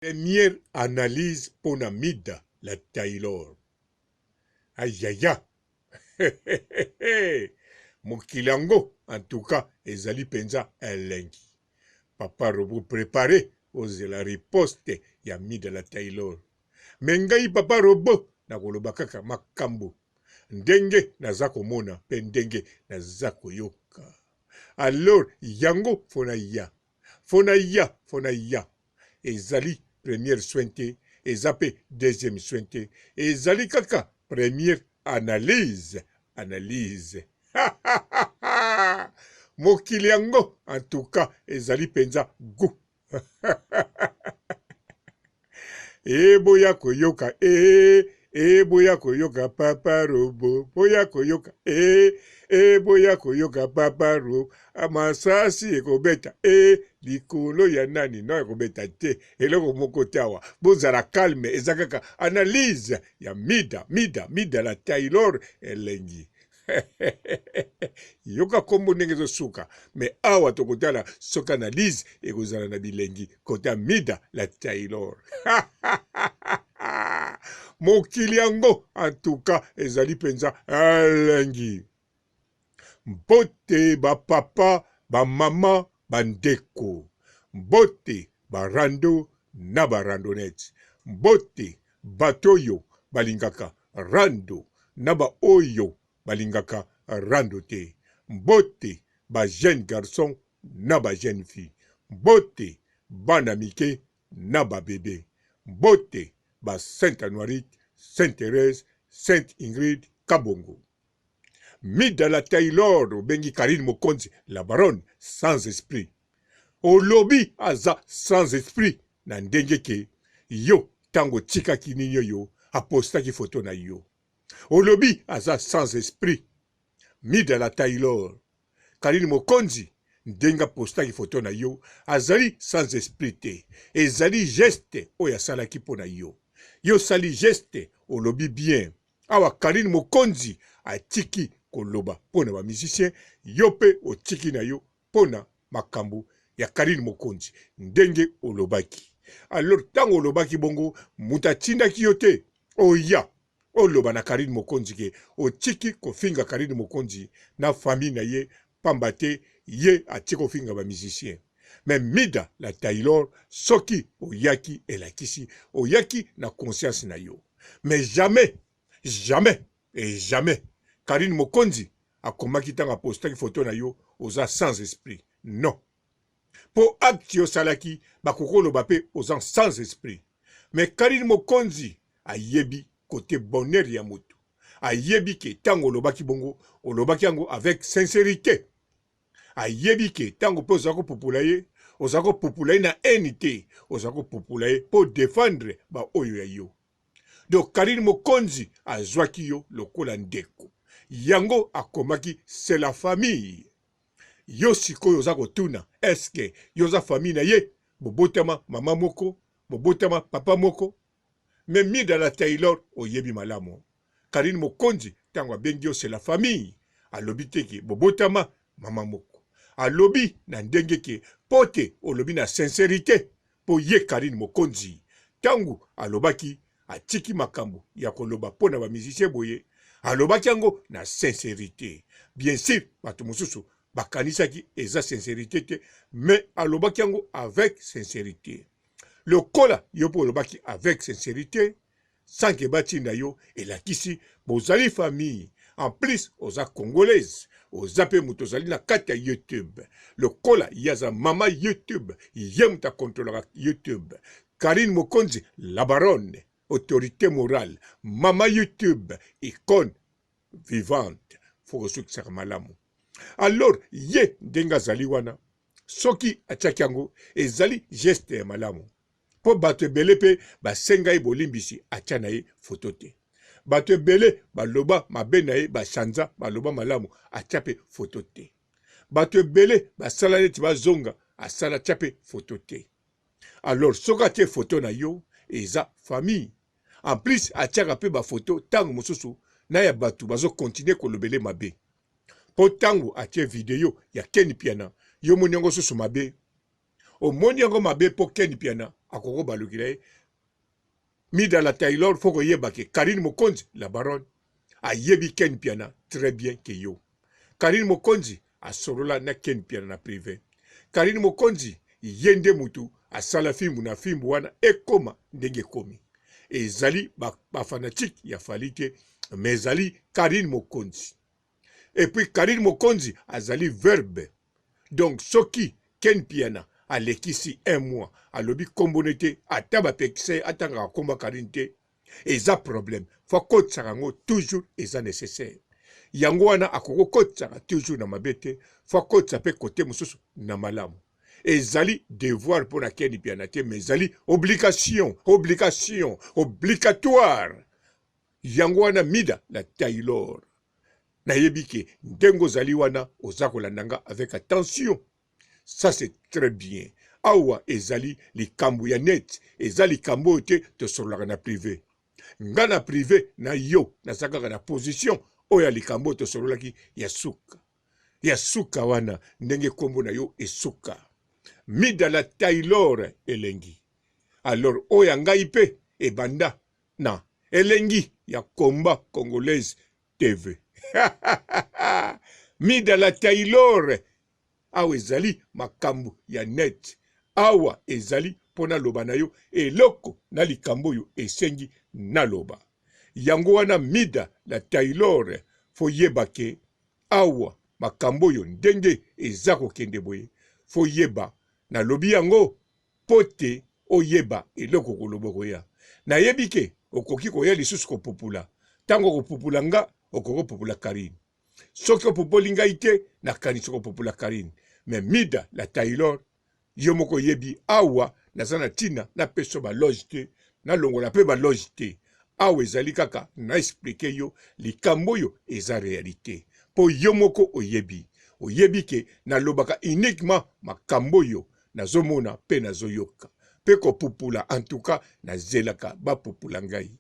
Première analyse pona Mida la Taylor. Ayaya mokili yango en tout cas ezali penza elengi. Papa Robot prepare ozela riposte ya Mida la Taylor. Mais ngai papa Robot nakoloba kaka makambo ndenge naza komona pe ndenge naza koyoka. Alors yango faut naya Faut na ya, faut na ya. Ezali première soin te, eza pe deuxième soin te. Ezali kaka première analyse, analyse. Mokili yango en tout cas ezali penza gout. E boya koyoka e e boya koyoka papa robo boya koyoka e e boya koyoka papa robo masasi ekobeta e likolo ya nani no ekobeta te eloko moko te awa bozala calme eza kaka analyse ya mida mida mida la Taylor elengi yoka kombo ndenge ezosuka me awa tokotala soki analyse ekozala na bilengi kota mida la taylor mokili yango antuka ezali mpenza elengi mbote bapapa bamama bandeko mbote barando na barandonete mbote bato oyo balingaka rando na ba oyo balingaka rando te. Mbote ba jeunes garçons na ba jeunes filles. Mbote bana mike na ba bebe. Mbote ba Saint Anuarite, Saint Therèse, Sainte Ingrid Kabongo. Mida la Taylor obengi Carine Mokonzi la baronne sans esprit. Olobi aza sans esprit na ndenge ke yo tango otikaki nini oyo apostaki photo na yo. Olobi aza sans esprit. Mida la Taylor. Carine Mokonzi ndenge apostaki photo na yo azali sans esprit te. Ezali geste oyo asalaki mpo na yo. Yo osali geste olobi bien. Awa Carine Mokonzi atiki koloba mpo na ba musiciens, yo mpe otiki na yo mpo na makambo ya Carine Mokonzi ndenge olobaki. Alors tango olobaki bongo moto atindaki yo te oya oloba na Carine Mokonzi ke otiki kofinga Carine Mokonzi na famille na ye pamba te ye atiki kofinga ba musiciens. Mais Mida la Taylor soki oyaki elakisi oyaki na conscience na yo. Mais jamais jamais et jamais Carine Mokonzi akomaki ntango apostaki photo na yo oza sans esprit non po acte yo osalaki bakoki koloba pe oza sans esprit mais Carine Mokonzi ayebi kote bonheur ya moto ayebi ke ntango olobaki bongo olobaki yango avec sincerite ayebi ke ntango mpe oza kopupula ye oza kopupula ye na haine te oza kopupula ye mpo defendre baoyo ya yo Donc Carine Mokonzi azwaki yo lokola ndeko. Yango akomaki c'est la famille. Yo sikoyo oza kotuna est-ce que yo oza famille na ye? Bobotama mama moko, bobotama papa moko? Mais Mida la Taylor oyebi malamu. Carine Mokonzi tango abengi yo c'est la famille, alobi te ke bobotama mama moko. Alobi na ndenge ke po te olobi na sincerite Po ye Carine Mokonzi tangu alobaki atiki makambu ya koloba po na ba musiciens boye alobaki yango na sincerite bien sur batu mosusu bakanisaki eza sincerite te mais alobaki yango avec sincerite lokola yo pe olobaki avec sincerite sans que batinda yo elakisi bozali famille en plus oza congolaise oza pe moto ozali na kati ya youtube lokola ye aza mama youtube ye moto akontrolaka youtube Carine Mokonzi la baronne autorite morale mama youtube icone vivante fo kosukisaka malamu alors ye ndenge azali wana soki atiaki yango ezali geste ya malamu mpo bato ebele mpe basenga ye bolimbisi atya na ye foto te bato ebele baloba mabe na ye bashanza baloba malamu atya mpe foto te bato ebele basala neti bazonga asala atya mpe foto te alors soki atie foto na yo eza famille en plus atiaka mpe bafoto ntango mosusu na ya bato bazokontinue kolobele mabe mpo ntango atie video ya Ken Piana yo moni yango susu mabe Omoni yango mabe po Ken Mpiana akoki kobalukela ye. Mida la Taylor faut koyeba ke Carine Mokonzi la baronne ayebi Ken Mpiana très bien ke yo. Carine Mokonzi asolola na Ken Mpiana na prive. Carine Mokonzi ye nde mutu asala fimbu na fimbu wana ekoma ndenge ekomi. Ezali ba, ba fanatique ya Fally te mais ezali Carine Mokonzi. Et puis Carine Mokonzi azali verbe. Donc soki Ken Mpiana alekisi un mois alobi kombo ne te ata bapekisa ye atangaka kombo ya Carine te eza problème fo akotisaka yango toujours eza nécessaire yango wana akoki kokotisaka toujours na mabe te fo akotisa mpe kote mosusu na malamu ezali devoir mpo na Ken Mpiana te mais ezali obligation obligation obligatoire yango wana mida la Taylor nayebi ke ndenge ozali wana oza kolanda nga avec attention ça c'est très bien awa ezali likambo ya net eza likambo oyo te tosololaka na prive nga na prive na yo naza kaka na position oyo ya likambo oyo tosololaki ya suka ya suka wana ndenge nkombo na yo esuka mida la taylor elengi alors oyo ya ngai mpe ebanda na elengi ya combat congolaise TV. Mida la Taylor, awa ezali makambo ya net. Awa ezali mpo naloba na yo eloko na likambo oyo esengi naloba. Yango wana Mida la Taylor, fo yeba ke awa makambo oyo ndenge eza kokende boye, fo yeba nalobi yango mpo te oyeba eloko okoloba okoya. Nayebi ke okoki koya lisusu kopupula. Tango okopupula nga, okoki kopupula Carine. Soki opupoli ngai te, nakanisi okopupula Carine. Mais Mida la Taylor, yo moko oyebi awa naza na tina napesa yo ba loge te, nalongola pe ba loge te. Awa ezali kaka na expliquer yo likambo oyo eza realite. Po yo moko oyebi. Oyebi ke nalobaka uniquement makambo oyo Nazo mona pe nazo yoka pe kopupula en tout cas nazelaka ba pupula ngai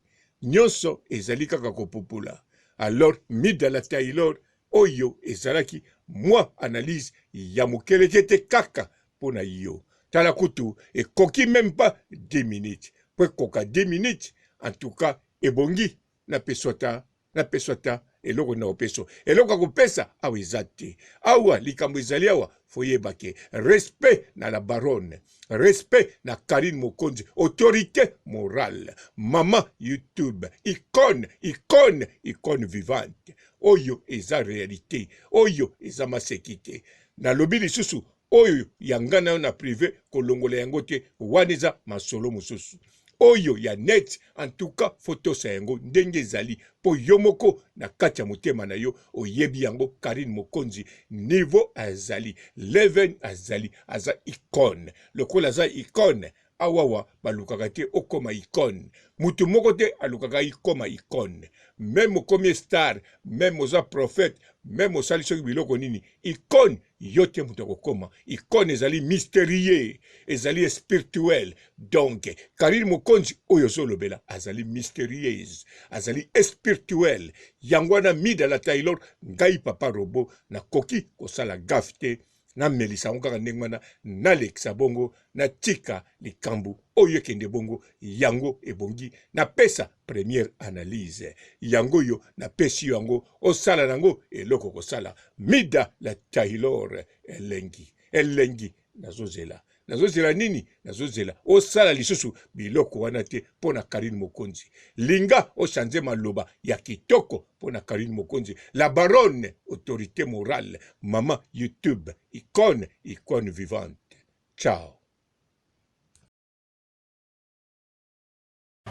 nionso ezali kaka kopupula alors mida la taylor oyo ezalaki mwa analyse ya mukelekete kaka pona yo tala kutu ekoki meme pas 10 minutes po ekoka 10 minutes en tout cas ebongi napeso ata napeso ata eloko na opeso eloko ya kopesa awa eza te awa likambo ezali awa foyeba ke respect na la baronne respect na karine mokonzi autorité morale mama youtube icone icone icone vivante oyo eza realite oyo eza maseki te nalobi lisusu oyo ya nga na yo na prive kolongola yango te wana eza masolo mosusu oyo ya net en tout cas faut tosa yango ndenge ezali po yo moko na kati ya motema na yo oyebi yango Carine Mokonzi niveau azali leven azali aza icone lokola aza icone awawa balukaka te okoma icone mutu moko te alukaka ikoma icone meme okomi star meme oza prophète meme osali soki biloko nini icone yo te moto akokoma icone ezali mysterieux ezali spirituel donc karine mokonzi oyo ozolobela azali mysterieuse azali spirituel yango wana mida la taylor ngai papa robo nakoki kosala gafe te namelisa yango kaka ndenge wana nalekisa bongo natika likambo oyo ekende bongo yango ebongi napesa première analyse yango oyo napesi yo yango osala nango eloko kosala mida la taylor elengi elengi nazozela nazozela nini nazozela osala lisusu biloko wana te mpo na karine mokonzi linga ochange maloba ya kitoko mpo na karine mokonzi la baronne autorité morale mama youtube icone icone vivante ciao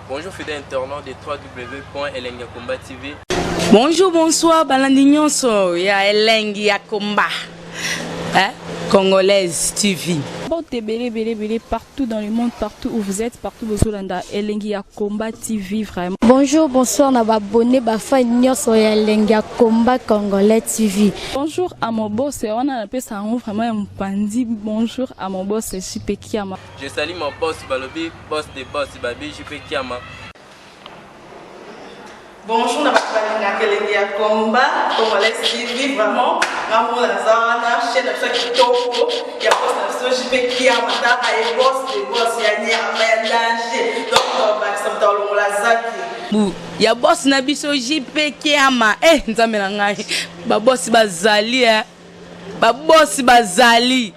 Bonjour fidèles internautes de www.elengiyakomba TV. Bonjour, bonsoir, balandi nyonso ya elengi ya komba. Hein? Congolaise TV. Mbote ebele ebele ebele partout dans le monde, partout où vous êtes, partout bozolanda elengi ya combat TV vraiment. Bonjour, bonsoir na ba abonné ba fan nyonso ya elengi ya combat congolais TV. Bonjour à mon boss, wana napesa yango vraiment ya mopanzi. Bonjour à mon boss JP Kiama. Je salue mon boss balobi boss de boss babi JP Kiama. Bonjour na bato balingaka elengi ya combat congolais TV vraiment nga moko naza wana chaîne na biso ya kitoko ya boss na biso. biso JP Kiama, taka ye boss de boss ya nyama ya danger. Donc bakisa moto alongola zaki. Bu ya boss na biso JP Kiama. Eh, Nzambe na ngai, babosi bazali, eh. Babosi bazali,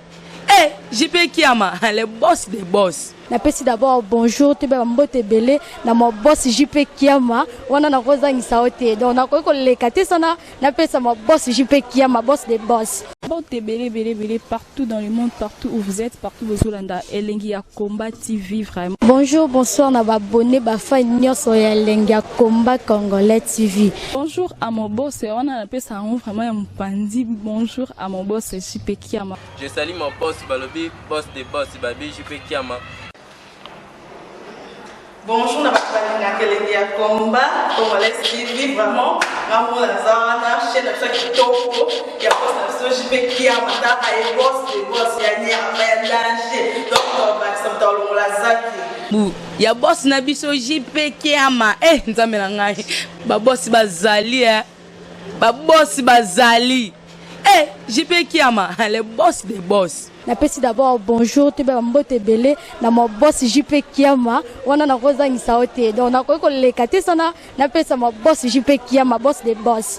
eh, JP Kiama, le boss des boss. Napesi d'abord bonjour, toyeba bambote ebele na ma boss JP Kiama. Wana nakozangisa yo te, donc nakoki koleka te sana napesa ma boss JP Kiama, boss de boss. Mbote ebele ebele ebele partout dans le monde, partout où vous êtes, partout bozolanda Elengi ya Combat TV vraiment. Bonjour, bonsoir na baabonnés, bafans nyonso ya Elengi ya Combat Congolais TV. Bonjour à mon boss, wana napesa yango vraiment ya mopanzi. Bonjour à mon boss JP Kiama. Je salue mon boss, balobi boss de boss, babi JP Kiama. Bonjour na bato balingaka Elengi ya Combat Congolais TV. Vraiment, ngamona naza wana, chaîne na biso ya kitoko ya boss na biso JP Kiama, taka ye boss de boss ya nyama ya danger. Donc bakisa moto alongola zaki. Bu ya boss na biso JP Kiama. Eh, Nzambe na ngai, babosi bazali, eh. Babosi bazali, eh, JP Kiama, le boss des boss. Napesi d'abord bonjour, toyeba bambote ebele na ma boss JP Kiama. Wana nakozangisa yo te, donc nakoki koleka te sana napesa ma boss JP Kiama, boss de boss.